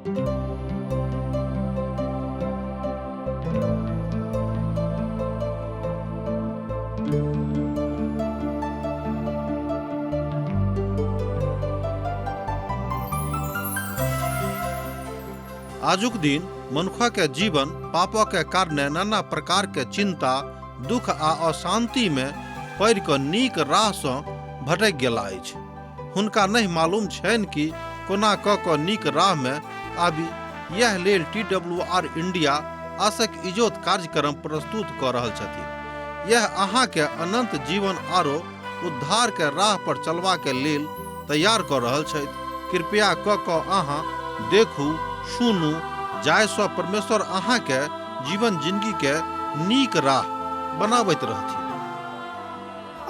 आजुक दिन मनुखक जीवन पापक कारणे नाना प्रकार के चिंता, दुख आ अशांति में पड़ि कऽ नीक राह सँ भटकि गेला अछि। हुनका नहि मालूम छनि कि कोना कऽ कऽ नीक राह में आबी। यैह लेल टी डब्ल्यू आर इंडिया आसक इजोत कार्यक्रम प्रस्तुत कऽ रहल छथिन। यैह अहाँ के अनंत जीवन आरो उद्धार के राह पर चलबा के लेल तैयार कऽ रहल छथि। कृपया कऽ कऽ अहाँ देखू, सुनू, जाहि सँ परमेश्वर अहाँ के जीवन जिंदगी के नीक राह बनाबैत रहथिन।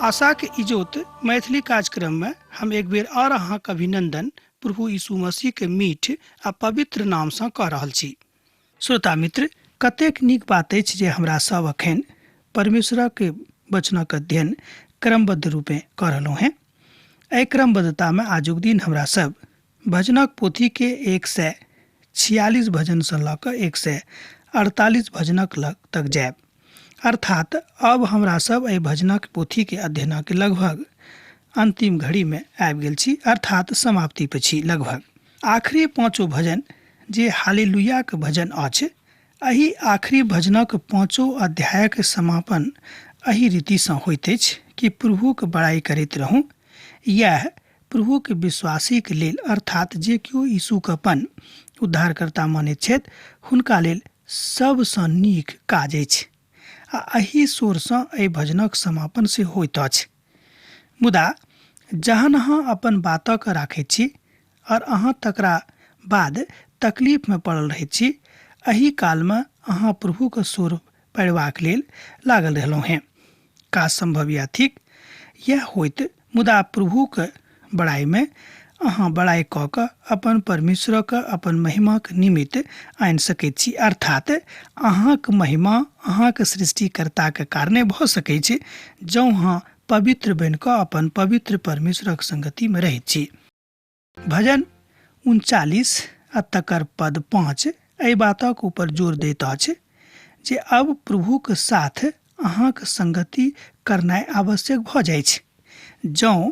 आशाक इजोत मैथिली कार्यक्रम में हम एक बेर और अहाँक अभिनंदन प्रभु यीशु मसीह के मीठ आ पवित्र नाम सँ कऽ रहल छी। श्रोता मित्र, कतेक नीक बात अछि जे हमरा सब अखन परमेश्वरक वचनक अध्ययन क्रमबद्ध रूपेँ कऽ रहलहुँ हेँ। एहि क्रमबद्धता में आजुक दिन हमरा सब भजनक पोथी के 146 भजन सँ लऽ कऽ 148 भजनक लग तक जायब। अर्थात अब हमरा सब एहि भजनक पोथी के अध्ययनक लगभग अंतिम घड़ी में आबि गेल छी, अर्थात समाप्ति पर छी लगभग। आखिरी पांचो भजन जे हालेलुयाक भजन अछि, एहि आखिरी भजनक पांचो अध्यायक समापन एहि रीति सँ होइत अछि कि प्रभुक बड़ाई करैत रहू। यैह प्रभुक विश्वासीक लेल, अर्थात जे केओ यीशुक अपन उद्धारकर्ता मानैत छथि, हुनका लेल सबसँ नीक काज अछि। आ एहि शोरसँ एहि भजनक समापन सेहो होइत अछि। मुदा जहन अहाँ अपन बातक राखैत छी और अहाँ तकरा बाद तकलीफ में पड़ल रहैत छी, एहि काल में अहाँ प्रभुक स्वर पढ़बाक लेल लागल रहलहुँ हेँ। का संभव यैह थिक? यैह होइत, मुदा प्रभुक बड़ाई में अहाँ बड़ाई कऽ कऽ अपन परमेश्वरक अपन महिमाक निमित्त आनि सकैत छी, अर्थात अहाँक महिमा अहाँक सृष्टिकर्ताक कारणे भऽ सकैछ, जँ अहाँ पवित्र बनि कऽ अपन पवित्र परमेश्वरक संगति में रहैत छी। भजन 39 आ तकर पद 5 एहि बातक ऊपर जोर दैत अछि जे अब प्रभुक साथ अहाँक संगति करनाइ आवश्यक भऽ जाइछ। जँ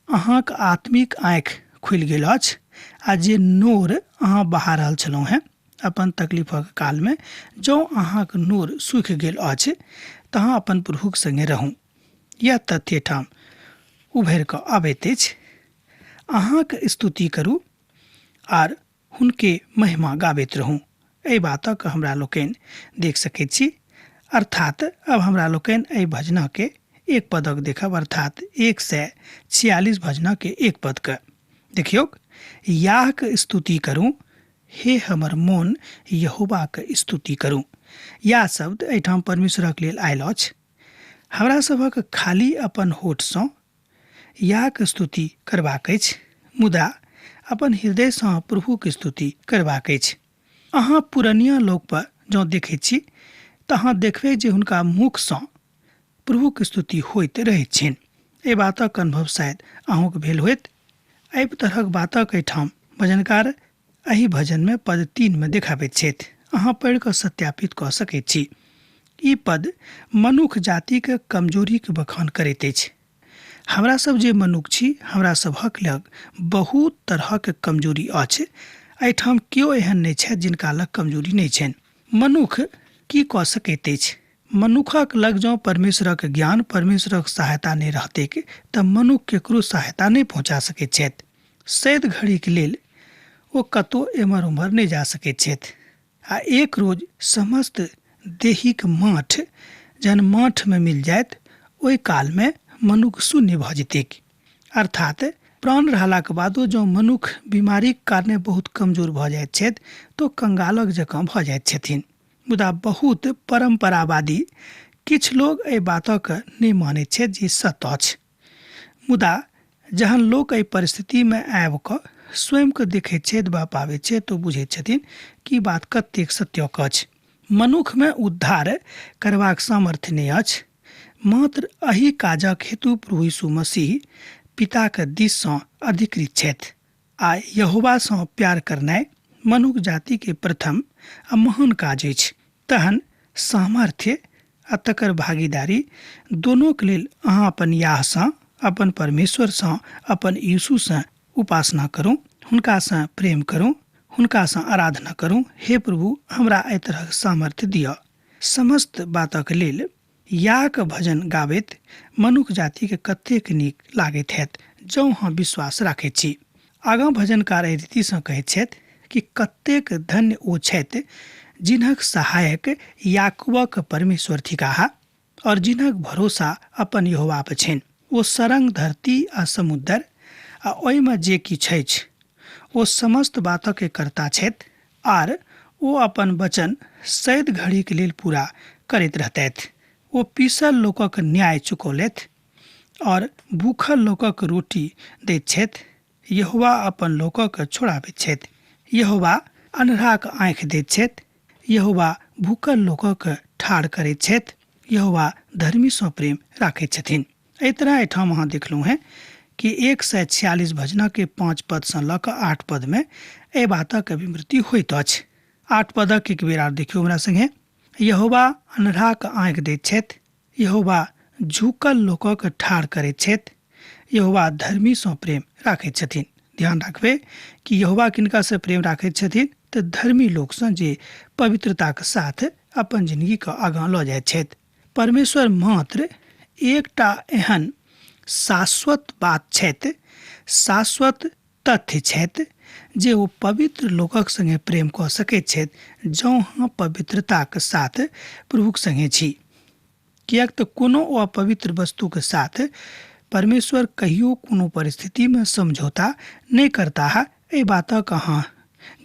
अहाँक आत्मिक आँखि खुलि गेल अछि आ जे नोर अहाँ बहा रहल छलहुँ हेँ अपन तकलीफक कालमे, जँ अहाँक नोर सूखि गेल अछि तऽ अहाँ अपन प्रभुक संगे रहू। यैह तथ्य ठाम उभरि कऽ अबैत अछि। अहाँक स्तुति करू आर हुनके महिमा गाबैत रहू। एहि बातक हमरा लोकनि देख सकैत छी। अर्थात अब हमरा लोकनि एहि भजनके एक पदक देखब, अर्थात 146 भजनके एक पदके देखियौक। याहक स्तुति करू, हे हमर मोन यहोवाक स्तुति करू। या शब्द एहिठाम परमेश्वरक लेल आयल अछि। हमरा सभक खाली अपन होठसँ याक स्तुति करबाक अछि, मुदा अपन हृदयसँ प्रभुक स्तुति करबाक अछि। अहाँ पुरनिया लोक पर जँ देखैत छी तऽ अहाँ देखबै जे हुनका मुखसँ प्रभुक स्तुति होइत रहैत छनि। एहि बातक अनुभव शायद अहूँके भेल होयत। एहि तरहक बातक एहिठाम भजनकार एहि भजनमे पद 3 मे देखाबैत छथि। अहाँ पढ़ि कऽ सत्यापित कऽ सकैत छी। ई पद मनुख जातिक कमजोरीक बखान करैत अछि। हमरा सब जे मनुख छी, हमरा सबहक लग बहुत तरहक कमजोरी अछि। एहिठाम केओ एहन नहि छथि जिनका लग कमजोरी नहि छनि। मनुख की कऽ सकैत अछि? मनुखक लग जँ परमेश्वरक ज्ञान, परमेश्वरक सहायता नहि रहतैक तऽ मनुख केकरो सहायता नहि पहुँचा सकैत छथि। सैद घड़ीक लेल ओ कतहु एम्हर ओम्हर नहि जा सकैत छथि। आ एक रोज समस्त देहीक माठ जहन माठमे मिल जायत, ओहि कालमे मनुख शून्य भऽ जेतैक। अर्थात प्राण रहलाक बादो जँ मनुख बीमारीक कारणे बहुत कमजोर भऽ जाइत छथि तऽ ओ कंगालक जकाँ भऽ जाइत छथिन। मुदा बहुत परम्परावादी किछु लोग एहि बातक नहि मानैत छथि जे सत्य अछि। मुदा जहन लोक एहि परिस्थितिमे आबि कऽ स्वयंके देखैत छथि वा पाबैत छथि तऽ ओ बुझैत छथिन कि ई बात कतेक सत्यक अछि। मनुखमे उद्धार करबाक सामर्थ्य नहि अछि। मात्र एहि काजक हेतु प्रभु यीशु मसीह पिताक दिससँ अधिकृत छथि आ यहोवासँ प्यार करनाइ मनुख जातिके प्रथम आ महान काज अछि। तहन सामर्थ्य आ तकर भागीदारी दोनोके लेल अहाँ अपन याहसँ, अपन परमेश्वरसँ, अपन यीशुसँ उपासना करू, हुनकासँ प्रेम करू, हुनकासँ आराधना करू। हे प्रभु, हमरा एहि तरहक सामर्थ्य दिअ। समस्त बातक लेल याक भजन गाबैत मनुख जातिके कतेक नीक लागैत हैत जँ अहाँ विश्वास राखैत छी। आगाँ भजनकार एहि रीतिसँ कहैत छथि कि कतेक धन्य ओ छथि जिनक सहायक याकूबक परमेश्वर थिकाह और जिनक भरोसा अपन यहोवा पर छनि। ओ सरंग धरती आ समुद्र आ ओहिमे जे किछु अछि ओ समस्त बातक कर्ता छथि आर ओ अपन वचन सैद घड़ीके लेल पूरा करैत रहतथि। ओ पीसल लोकक न्याय चुकौलथि और भूखल लोकक रोटी दैत छथि। यहोवा अपन लोकक छोड़ाबैत छथि। यहोवा अन्हराक आँखि दैत छथि। यहोवा भूखल लोकक ठाढ़ करैत छथि। यहोवा धर्मीसँ प्रेम राखैत छथिन। एहि तरह एहिठाम अहाँ देखलहुँ हेँ कि 146 भजनके 5 पदसँ लऽ कऽ 8 पदमे एहि बातक अभिवृत्ति होइत अछि। 8 पदक एक बेर आर देखियौ हमरा संगे। यहोवा अन्हराक आँखि दैत छथि। यहोवा झुकल लोकक ठाढ़ करैत छथि। यहोवा धर्मीसँ प्रेम राखैत छथिन। ध्यान राखबै कि यहोवा किनकासँ प्रेम राखैत छथिन तऽ धर्मी लोकसँ, जे पवित्रताक साथ अपन जिंदगीके आगाँ लऽ जाइत छथि। परमेश्वर मात्र एकटा एहन शाश्वत बात छथि, शाश्वत तथ्य छथि जे ओ पवित्र लोकक संगे प्रेम कऽ सकैत छथि जँ अहाँ पवित्रताक साथ प्रभुक संगे छी। किएक तऽ कोनो अपवित्र वस्तुके साथ परमेश्वर कहियो कोनो परिस्थितिमे समझौता नहि करताह। एहि बातक अहाँ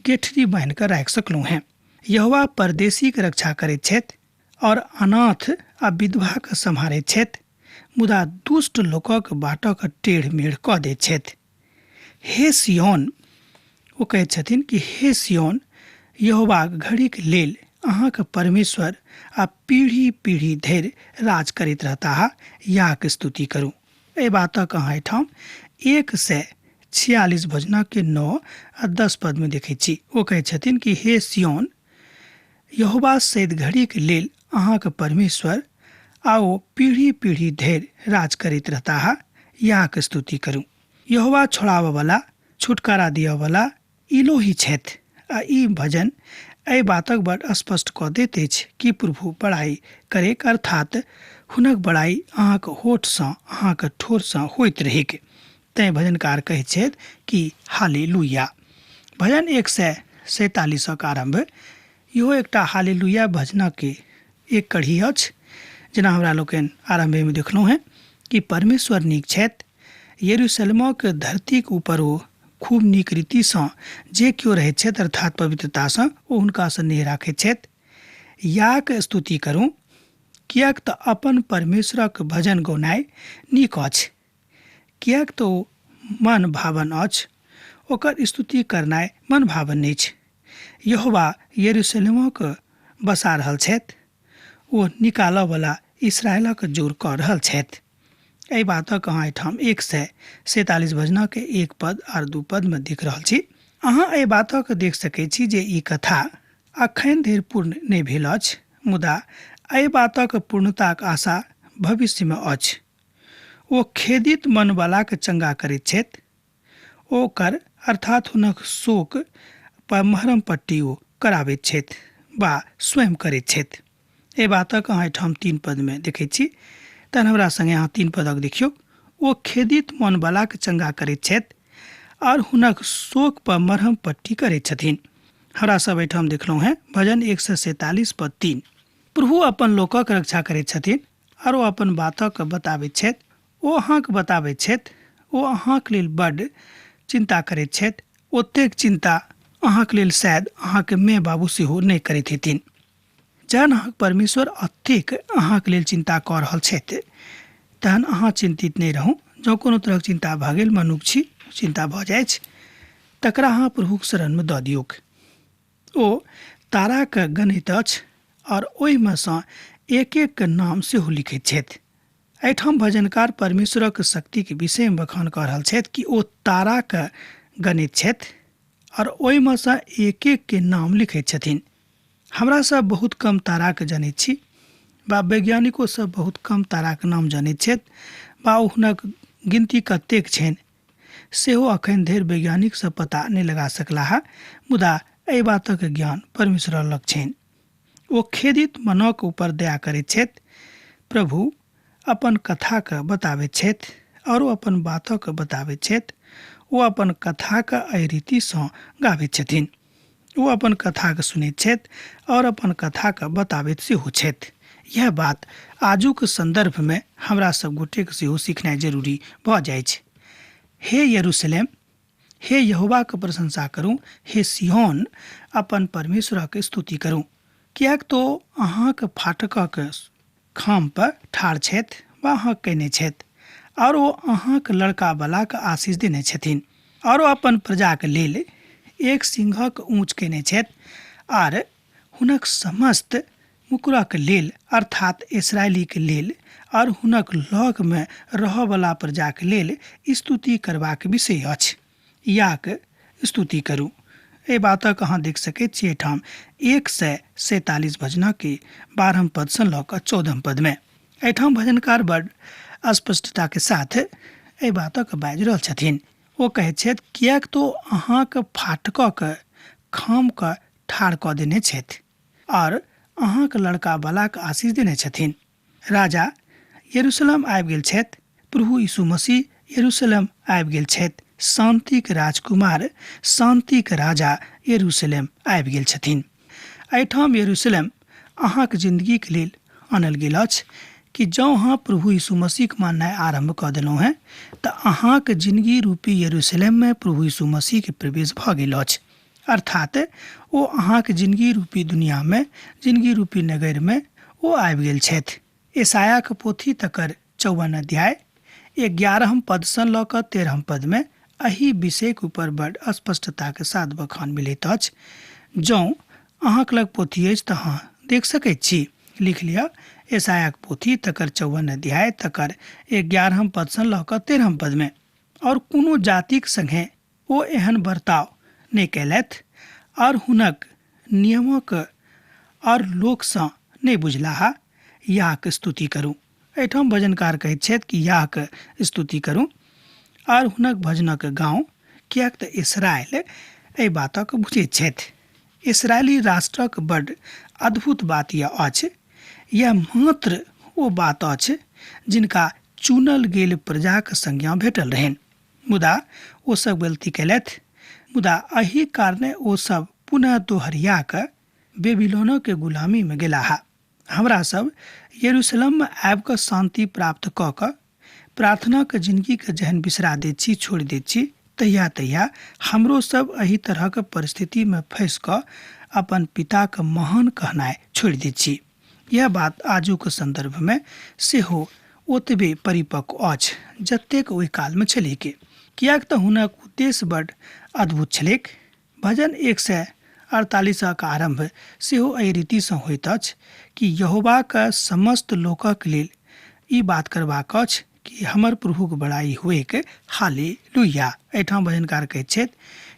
गेठरी बान्हि कऽ राखि सकलहुँ हेँ। यहोवा परदेशीके रक्षा करैत छथि और अनाथ आ विधवाके सम्हारैत छथि, मुदा दुष्ट लोकक बाटक टेढ़ मेढ़ कऽ दैत छथि। हे सियोन, ओ कहैत छथिन कि हे सियोन, यहोवाक घड़ीक लेल अहाँके परमेश्वर आ पीढ़ी पीढ़ी धरि राज करैत रहताह, याक स्तुति करू। एहि बातक अहाँ एहिठाम 146 भजनके 9 आ 10 पदमे देखैत छी। ओ कहैत छथिन कि हे सियोन, यहोवा सैद घड़ीक लेल अहाँके परमेश्वर आ ओ पीढ़ी पीढ़ी धरि राज करैत रहताह, याक स्तुति करू। यहोवा छोड़ाबऽवला, छुटकारा दिअवला इलोही छथि आ ई भजन एहि बातक बड़ स्पष्ट कऽ दैत अछि कि प्रभु बड़ाई करेक, अर्थात हुनक बड़ाई अहाँक होठसँ, अहाँक ठोरसँ होइत रहैक। तैँ भजनकार कहैत छथि कि हालेलुया। भजन 147 आरम्भ इहो एकटा हालेलुया भजनके एक कड़ी अछि। जेना हमरा लोकनि आरम्भेमे देखलहुँ हेँ कि परमेश्वर नीक छथि। यरूशलेमक धरतीक ऊपर ओ खूब नीक रीतिसँ जे केओ रहैत छथि, अर्थात पवित्रतासँ, ओ हुनकासँ नेह राखैत छथि। याक स्तुति करू, किएक तऽ अपन परमेश्वरक भजन गौनाइ नीक अछि, किएक तऽ ओ मन भावन अछि, ओकर स्तुति करनाइ मन भावन अछि। यहोवा यरूशलेमक बसा रहल छथि, ओ निकालऽवला इसराइलक जोर कऽ रहल छथि। एहि बातक अहाँ एहिठाम 147 भजनके 1 पद आर 2 पदमे देख रहल छी। अहाँ एहि बातक देख सकै छी जे ई कथा अखन धरि पूर्ण नहि भेल अछि, मुदा एहि बातक पूर्णताक आशा भविष्यमे अछि। ओ खेदित मनवलाके चंगा करैत छथि, ओकर अर्थात हुनक शोक पर महरम पट्टी ओ कराबैत छथि वा स्वयं करैत छथि। एहि बातक अहाँ एहिठाम 3 पदमे देखैत छी। तहन हमरा संगे अहाँ 3 पदक देखियौ। ओ खेदित मनवलाके चंगा करैत छथि और हुनक शोक पर मरहम पट्टी करैत छथिन। हमरा सब एहिठाम देखलहुँ हेँ भजन 147 पद 3। प्रभु अपन लोकक रक्षा करैत छथिन और ओ अपन बातक बताबैत छथि। ओ अहाँके बताबैत छथि। ओ अहाँके लेल बड्ड चिन्ता करैत छथि। ओतेक चिन्ता अहाँके लेल शायद अहाँके माय बाबू सेहो नहि करैत हेथिन। जहन अहाँके परमेश्वर अतेक अहाँके लेल चिन्ता कऽ रहल छथि तहन अहाँ चिन्तित नहि रहू। जँ कोनो तरहक चिन्ता भऽ गेल, मनुख छी, चिन्ता भऽ जाइ छै, तकरा अहाँ प्रभुक शरणमे दऽ दियौक। ओ ताराके गनैत अछि और ओहिमे सँ एक एक के नाम सेहो लिखैत छथि। एहिठाम भजनकार परमेश्वरक शक्तिके विषयमे बखान कऽ रहल छथि कि ओ ताराके गनैत छथि और ओहिमे सँ एक एक के नाम लिखैत छथिन। हमरा सब बहुत कम ताराके जनैत छी वा वैज्ञानिको सब बहुत कम ताराके नाम जनैत छथि वा हुनक गिनती कतेक छनि सेहो अखन धरि वैज्ञानिक सब पता नहि लगा सकलाह, मुदा एहि बातक ज्ञान परमेश्वर लग छनि। ओ खेदित मनक ऊपर दया करैत छथि। प्रभु अपन कथाके बताबैत छथि और अपन बातक बताबैत छथि। ओ अपन कथाके एहि रीतिसँ गाबैत छथिन। ओ अपन कथाके सुनैत छथि और अपन कथाके बताबैत सेहो छथि। यह बात आजुक सन्दर्भमे हमरा सब गोटेके सेहो सिखनाइ जरूरी भऽ जाइ छै। हे यरूशलेम, हे यहोवाके प्रशंसा करू, हे सिय्योन, अपन परमेश्वरक स्तुति करू, किएक तो अहाँके फाटकक खाम पर ठाढ़ छथि वा अहाँ कयने छथि और ओ अहाँके लड़का बलाके आशीष देने छथिन और ओ अपन प्रजाके लेल एक सिंहक ऊँच कयने छथि आर हुनक समस्त मुकुरक लेल अर्थात इसराइलीके लेल और हुनक लगमे रहऽवला प्रजाके लेल स्तुति करबाक विषय अछि। याक स्तुति करू। एहि बातक अहाँ देख सकैत छी एहिठाम 147 भजनके 12 पदसँ लऽ कऽ 14 पदमे। एहिठाम भजनकार बड स्पष्टताके साथ एहि बातक बाजि रहल छथिन। ओ कहैत छथि, किएक तो अहाँके फाटकक खामके ठाढ़ कऽ देने छथि और अहाँके लड़का बलाके आशीष देने छथिन। राजा यरूशलेम आबि गेल छथि। प्रभु यीशु मसीह यरूशलेम आबि गेल छथि। शांतिक राजकुमार, शांतिक राजा यरूशलेम आबि गेल छथिन। एहिठाम यरूशलेम अहाँके जिंदगीके लेल आनल गेल अछि कि जँ अहाँ प्रभु यीशु मसीहके माननाइ आरम्भ कऽ देलहुँ हेँ तऽ अहाँके जिंदगी रूपी यरूशलेममे प्रभु यीशु मसीहके प्रवेश भऽ गेल अछि। अर्थात ओ अहाँके जिंदगी रूपी दुनियामे, जिंदगी रूपी नगरमे ओ आबि गेल छथि। यशायाके पोथी तकर 54 अध्याय 11 पदसँ लऽ कऽ 13 पदमे एहि विषयके ऊपर बड स्पष्टताके साथ बखान मिलैत अछि। जँ अहाँके लग पोथी अछि तऽ अहाँ देख सकैत छी। लिख लिअ, यशायाके पोथी तकर 54 अध्याय तकर 11 पदसँ लऽ कऽ 13 पदमे। और कोनो जातिक संगे ओ एहन बर्ताव नहि कयलथि और हुनक नियमक और लोकसँ नहि बुझलाह। याहक स्तुति करू। एहिठाम भजनकार कहैत छथि कि याहक स्तुति करू और हुनक भजनक गाँव, किएक तऽ इसराइल एहि बातक बुझैत छथि। इसराइली राष्ट्रक बड अद्भुत बात यह अछि, यह मात्र ओ बात अछि जिनका चुनल गेल प्रजाक संज्ञा भेटल रहनि, मुदा ओ सब गलती कयलथि। मुदा एहि कारणे ओ सब पुनः दोहरिया कऽ बेबीलोनक गुलामीमे गेलाह। हमरा सब यरूशलेममे आबि कऽ शान्ति प्राप्त कऽ कऽ प्रार्थनाके जिंदगीके जहन बिसरा दैत छी, छोड़ि दैत छी, तहिया तहिया हमरो सब एहि तरहक परिस्थितिमे फँसि कऽ अपन पिताके महान कहनाइ छोड़ि दैत छी। यह बात आजुक सन्दर्भमे सेहो ओतबे परिपक्व अछि जतेक ओहि कालमे छलैक, किएक तऽ हुनक उद्देश्य बड अद्भुत छलैक। भजन 148 आरम्भ सेहो एहि रीतिसँ होइत अछि कि यहोवाक समस्त लोकक लेल ई बात करबाक अछि कि हमर प्रभुक बड़ाई होइक, हालेलुया। एहिठाम भजनकार कहैत छथि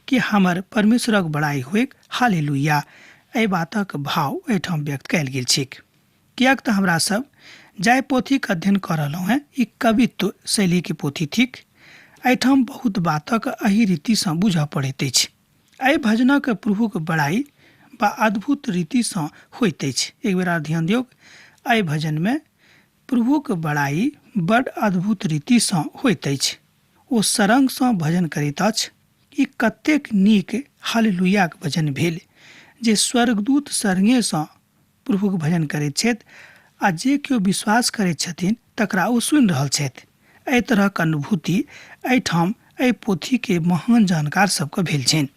कि हमर परमेश्वरक बड़ाई होइक, हालेलुया। एहि बातक भाव एहिठाम व्यक्त कयल गेल छैक, किएक तऽ हमरा सब जाहि पोथीक अध्ययन कऽ रहलहुँ हेँ ई कवित्व शैलीके पोथी थिक। एहिठाम बहुत बातक एहि रीतिसँ बुझऽ पड़ैत अछि। एहि भजनक प्रभुक बड़ाई बा अद्भुत रीतिसँ होइत अछि। एक बेर आर ध्यान दियौक, एहि भजनमे प्रभुक बड़ाई बड अद्भुत रीतिसँ होइत अछि। ओ सरंगसँ भजन करैत अछि। ई कतेक नीक हालेलुयाक भजन भेल जे स्वर्गदूत सरंगेसँ प्रभुक भजन करैत छथि आ जे केओ विश्वास करैत छथिन तकरा ओ सुनि रहल छथि। एहि तरहक अनुभूति एहिठाम एहि पोथीके महान जानकार सबके भेल छनि।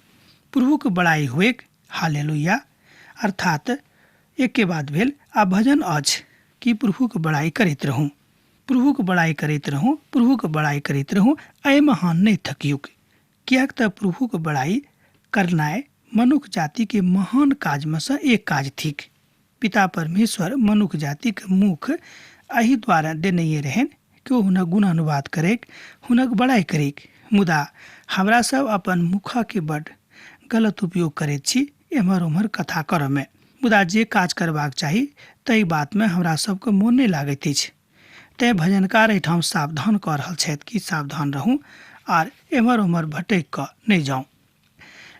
प्रभुक बड़ाई होइक, हालेलुया, अर्थात एके बात भेल आ भजन अछि कि प्रभुक बड़ाई करैत रहूँ, प्रभुक बड़ाई करैत रहूँ, प्रभुक बड़ाई करैत रहूँ, एहिमे अहाँ नहि थकियौक, किएक तऽ प्रभुक बड़ाई करनाइ मनुख जातिके महान काजमे सँ एक काज थिक। पिता परमेश्वर मनुख जातिके मुख एहि द्वारा देनहिए रहनि कि ओ हुनक गुणानुवाद करैक, हुनक बड़ाई करैक। मुदा हमरा सब अपन मुखके बड गलत उपयोग करैत छी एम्हर ओम्हर कथा करऽमे, मुदा जे काज करबाक चाही ताहि बातमे हमरा सबके मोन नहि लागैत अछि। तेँ भजनकार एहिठाम सावधान कऽ रहल छथि कि सावधान रहू आर एम्हर ओम्हर भटकि कऽ नहि जाउ।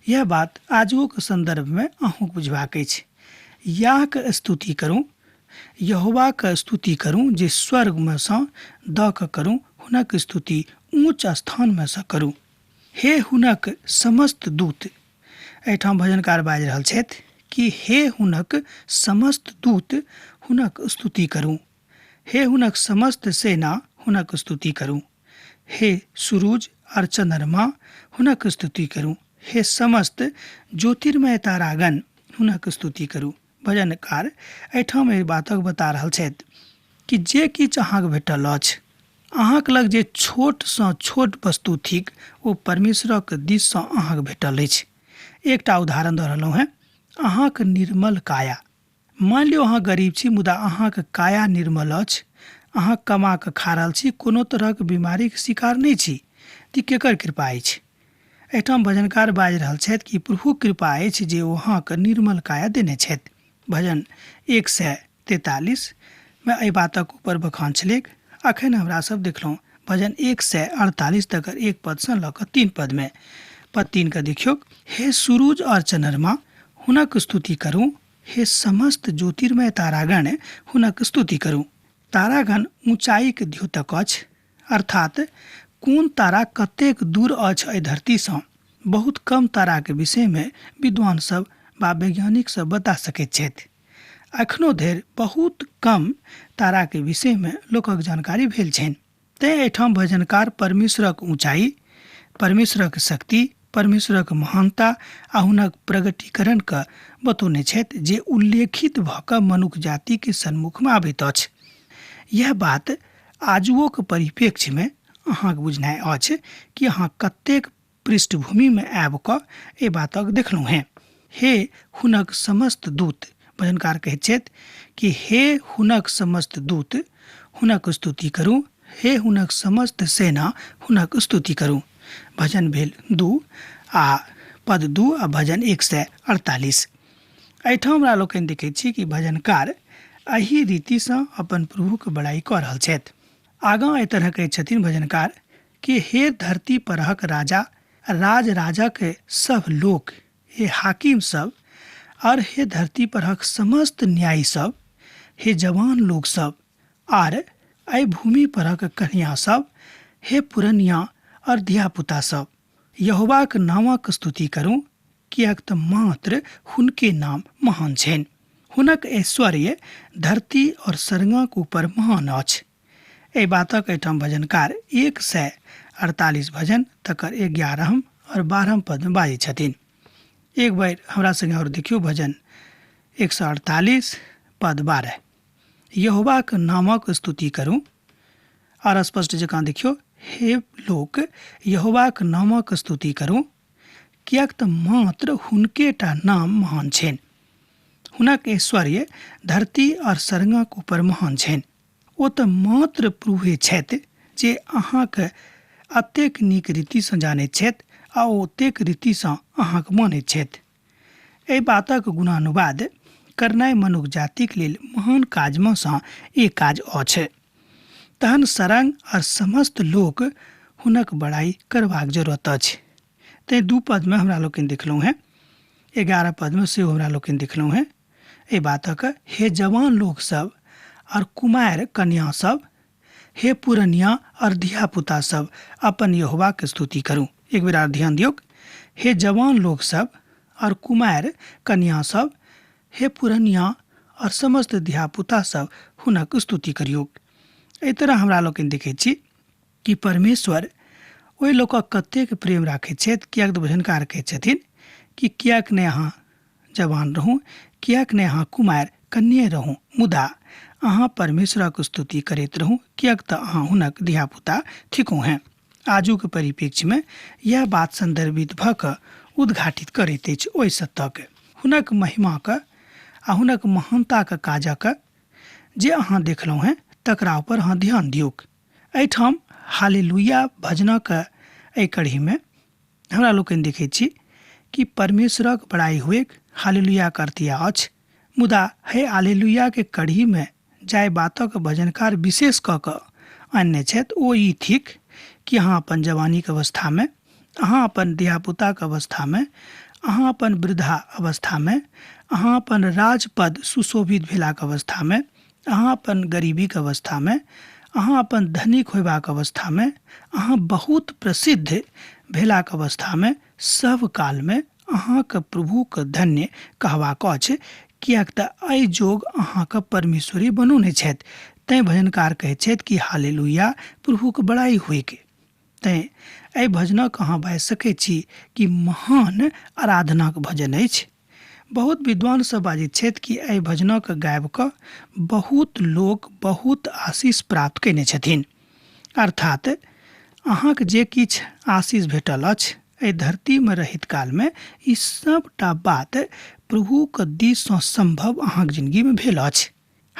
यह बात आजुओके सन्दर्भमे अहूँके बुझबाक अछि। याहके स्तुति करू, यहोवाके स्तुति करू जे स्वर्गमे सँ दऽ कऽ करू, हुनक स्तुति ऊँच स्थानमे सँ करू। हे हुनक समस्त दूत, एहिठाम भजनकार बाजि रहल छथि कि हे हुनक समस्त दूत हुनक स्तुति करू, हे हुनक समस्त सेना हुनक स्तुति करू, हे सूरज और चंद्रमा हुनक स्तुति करू, हे समस्त ज्योतिर्मय तारागण हुनक स्तुति करू। भजनकार एहिठाम एहि बातक बता रहल छथि कि जे किछु अहाँके भेटल अछि, अहाँके लग जे छोटसँ छोट वस्तु थिक ओ परमेश्वरक दिससँ अहाँके भेटल अछि। एकटा उदाहरण दऽ रहलहुँ हेँ, अहाँके निर्मल काया। मानि लियौ अहाँ गरीब छी मुदा अहाँके काया निर्मल अछि, अहाँ कमा कऽ खा रहल छी, कोनो तरहक बीमारीके शिकार नहि छी, तऽ केकर कृपा अछि? एहिठाम भजनकार बाजि रहल छथि कि प्रभु कृपा अछि जे ओ अहाँके निर्मल काया देने छथि। भजन 143 मे एहि बातक ऊपर बखान छलैक। अखन हमरा सब देखलहुँ भजन 148 तकर 1 पदसँ लऽ कऽ 3 पदमे। पद 3 के देखियौ, हे सूरज और चंद्रमा हुनक स्तुति करू, हे समस्त ज्योतिर्मय तारागण हुनक स्तुति करू। तारागण ऊँचाइके द्योतक अछि, अर्थात कोन तारा कतेक दूर अछि एहि धरतीसँ बहुत कम ताराके विषयमे विद्वान सब वा वैज्ञानिक सब बता सकैत छथि। एखनो धरि बहुत कम ताराके विषयमे लोकक जानकारी भेल छनि। तेँ एहिठाम भजनकार परमेश्वरक ऊँचाइ, परमेश्वरक शक्ति, परमेश्वरक महानता आ हुनक प्रगटीकरणके बतौने छथि जे उल्लेखित भऽ कऽ मनुख जातिके सन्मुखमे आबैत अछि। यह बात आजुओके परिप्रेक्ष्यमे अहाँके बुझनाइ अछि कि अहाँ कतेक पृष्ठभूमिमे आबि कऽ एहि बातक देखलहुँ हेँ। हे हुनक समस्त दूत, भजनकार कहैत छथि कि हे हुनक समस्त दूत हुनक स्तुति करू, हे हुनक समस्त सेना हुनक स्तुति करू। भजन भेल 2 आ पद 2 आ भजन 148। एहिठाम हमरा लोकनि देखैत छी कि भजनकार एहि रीतिसँ अपन प्रभुके बड़ाइ कऽ रहल छथि। आगाँ एहि तरह कहैत छथिन भजनकार कि हे धरती परहक राजा, राज राजाक सब लोक, हे हाकिम सब, और हे धरती परहक समस्त न्यायी सब, हे जवान लोक सब, आर एहि भूमि परहक कन्या सब, हे पुरनिया और धियापुता सब, यहोवाक नामक स्तुति करू, किएक तऽ मात्र हुनके नाम महान छनि। हुनक ऐश्वर्य धरती और स्वर्गक ऊपर महान अछि। एहि बातक एहिठाम भजनकार 148 भजन तकर 11 और 12 पदमे बाजै छथिन। एक बेर हमरा संगे और देखियौ भजन 148 पद 12, यहोवाक नामक स्तुति करू। और स्पष्ट जकाँ देखियौ, हे लोक यहोवाक नामक स्तुति करू, किएक तऽ मात्र हुनके टा नाम महान छनि। हुनक ऐश्वर्य धरती और स्वर्गक ऊपर महान छनि। ओ तऽ मात्र प्रभुए छथि जे अहाँके अतेक नीक रीतिसँ जानैत छथि आ ओ ओतेक रीतिसँ अहाँके मानैत छथि। एहि बातक गुणानुवाद करनाइ मनुख जातिक लेल महान काजमे सँ एक काज अछि। तहन सरंग और समस्त लोक हुनक बड़ाइ करबाक जरूरत अछि। तेँ 2 पदमे हमरा लोकनि देखलहुँ हेँ, 11 पदमे सेहो हमरा लोकनि देखलहुँ हेँ एहि बातक, हे जवान लोक सब और कुमारि कन्या सब, हे पुरनिया और धियापुता सब, अपन यहोवाके स्तुति करू। एक बेर आर ध्यान दियौक, हे जवान लोक सब और कुमारि कन्या सब, हे पुरनिया और समस्त धियापुता सब हुनक स्तुति करियौक। एहि तरह हमरा लोकनि देखैत छी कि परमेश्वर ओहि लोकक कतेक प्रेम राखैत छथि। किएक तऽ भजनकार कहैत छथिन कि किएक नहि अहाँ जवान रहू, किएक नहि अहाँ कुमारि कन्ये रहू, मुदा अहाँ परमेश्वरक स्तुति करैत रहू, किएक तऽ अहाँ हुनक धियापुता थिकहुँ हेँ। आजुक परिप्रेक्ष्यमे यह बात सन्दर्भित भऽ कऽ उद्घाटित करैत अछि ओहि सत्यके, हुनक महिमाके आ हुनक महानताके काजक जे अहाँ देखलहुँ हेँ तकरा ऊपर अहाँ ध्यान दियौक। एहिठाम हालेलुया भजनक एहि कड़ीमे हमरा लोकनि देखैत छी कि कि परमेश्वरक बड़ाइ हुएक, हालेलुया करतिया अछि। मुदा हे हालेलुया के कढ़ी में जाहि बातक भजनकार विशेष कऽ कऽ अनने छथि ओ ई थिक कि अहाँ अपन जवानीके अवस्थामे, अहाँ अपन धियापुताके अवस्थामे, अहाँ अपन वृद्धा अवस्थामे, अहाँ अपन राजपद सुशोभित भेलाके अवस्थामे, अहाँ अपन गरीबीके अवस्थामे, अहाँ अपन धनिक होयबाक अवस्थामे, अहाँ बहुत प्रसिद्ध भेलाके अवस्थामे, सब कालमे अहाँके प्रभुके धन्य कहबाक अछि, किएक तऽ एहि जोग अहाँके परमेश्वरे बनौने छथि। तैँ भजनकार कहैत छथि कि हालेलुया, प्रभुके बड़ाइ होइके। तैँ एहि भजनक अहाँ बाजि सकैत छी कि महान आराधनाक भजन अछि। बहुत विद्वान सब बाजैत छथि कि एहि भजनक गाबि कऽ बहुत लोक बहुत आशीष प्राप्त कयने छथिन। अर्थात अहाँके जे किछु आशीष भेटल अछि एहि धरतीमे रहैत कालमे, ई सबटा बात प्रभुके दिससँ सम्भव अहाँके जिनगीमे भेल अछि।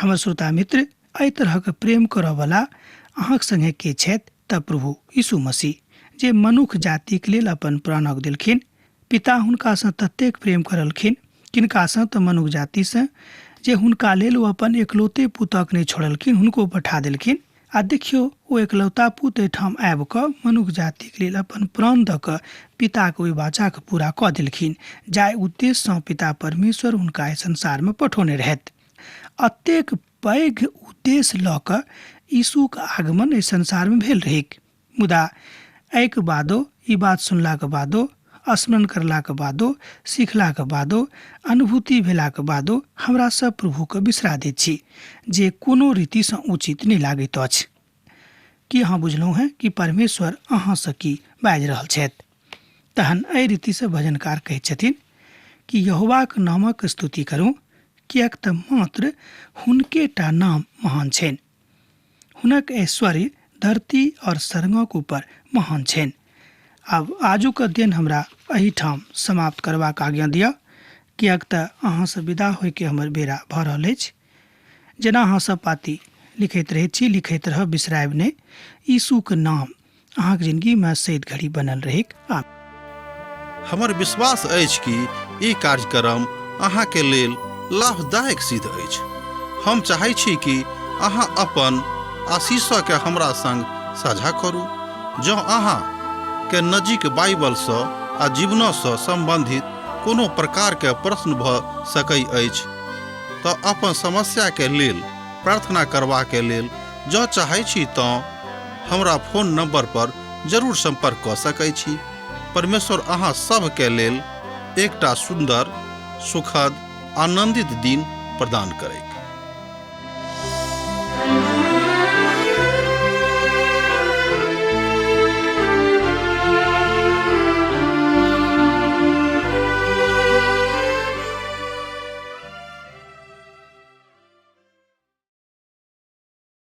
हमर श्रोता मित्र, एहि तरहक प्रेम करऽवला अहाँके सङ्गे के छथि तऽ प्रभु यीशु मसीह, जे मनुख जातिके लेल अपन प्राणक देलखिन। पिता हुनकासँ ततेक प्रेम करलखिन, किनकासँ तऽ मनुख जातिसँ, जे हुनका लेल ओ अपन एकलौते पुतक नहि छोड़लखिन, हुनको पठा देलखिन। आ देखियौ, ओ एकलौता पुत एहिठाम आबि कऽ मनुख जातिके लेल अपन प्राण दऽ कऽ पिताके ओहि वाचाके पूरा कऽ देलखिन जाहि उद्देश्यसँ पिता परमेश्वर हुनका एहि संसारमे पठौने रहथि। अतेक पैघ उद्देश्य लऽ कऽ यीशुक आगमन एहि संसारमे भेल रहैक। मुदा एहिके बादो, ई बात सुनलाके बादो, स्मरण करलाके बादो, सिखलाके बादो, अनुभूति भेलाके बादो हमरा सब प्रभुके बिसरा दैत छी, जे कोनो रीतिसँ उचित नहि लागैत अछि। की अहाँ बुझलहुँ हेँ कि परमेश्वर अहाँसँ की बाजि रहल छथि? तहन एहि रीतिसँ भजनकार कहैत छथिन कि यहोवाक नामक स्तुति करू, किएक तऽ मात्र हुनके टा नाम महान छनि। हुनक ऐश्वर्य धरती और स्वर्गक ऊपर महान छनि। आब आजुक अध्ययन हमरा एहिठाम समाप्त करबाक आज्ञा दिअ, किएक तऽ अहाँसँ विदा होइके हमर बेरा भऽ रहल अछि। जेना अहाँ सब पाती लिखैत रहैत छी, लिखैत रहब, बिसरायब नहि। यीशुक नाम अहाँक जिंदगीमे सैद घड़ी बनल रहैक। आमीन। हमर विश्वास अछि कि ई कार्यक्रम अहाँके लेल लाभदायक सिद्ध अछि। हम चाहै छी कि अहाँ अपन आशीषके हमरा संग साझा करू। जँ अहाँ के नजीक बाइबलसँ आ जीवनसँ सम्बन्धित कोनो प्रकारके प्रश्न भऽ सकै अछि तऽ अपन समस्याके लेल प्रार्थना करबाके लेल जँ चाहै छी तँ हमरा फोन नंबर पर जरूर संपर्क कऽ सकै छी। परमेश्वर अहाँ सभके लेल एकटा सुन्दर, सुखद, आनंदित दिन प्रदान करैत।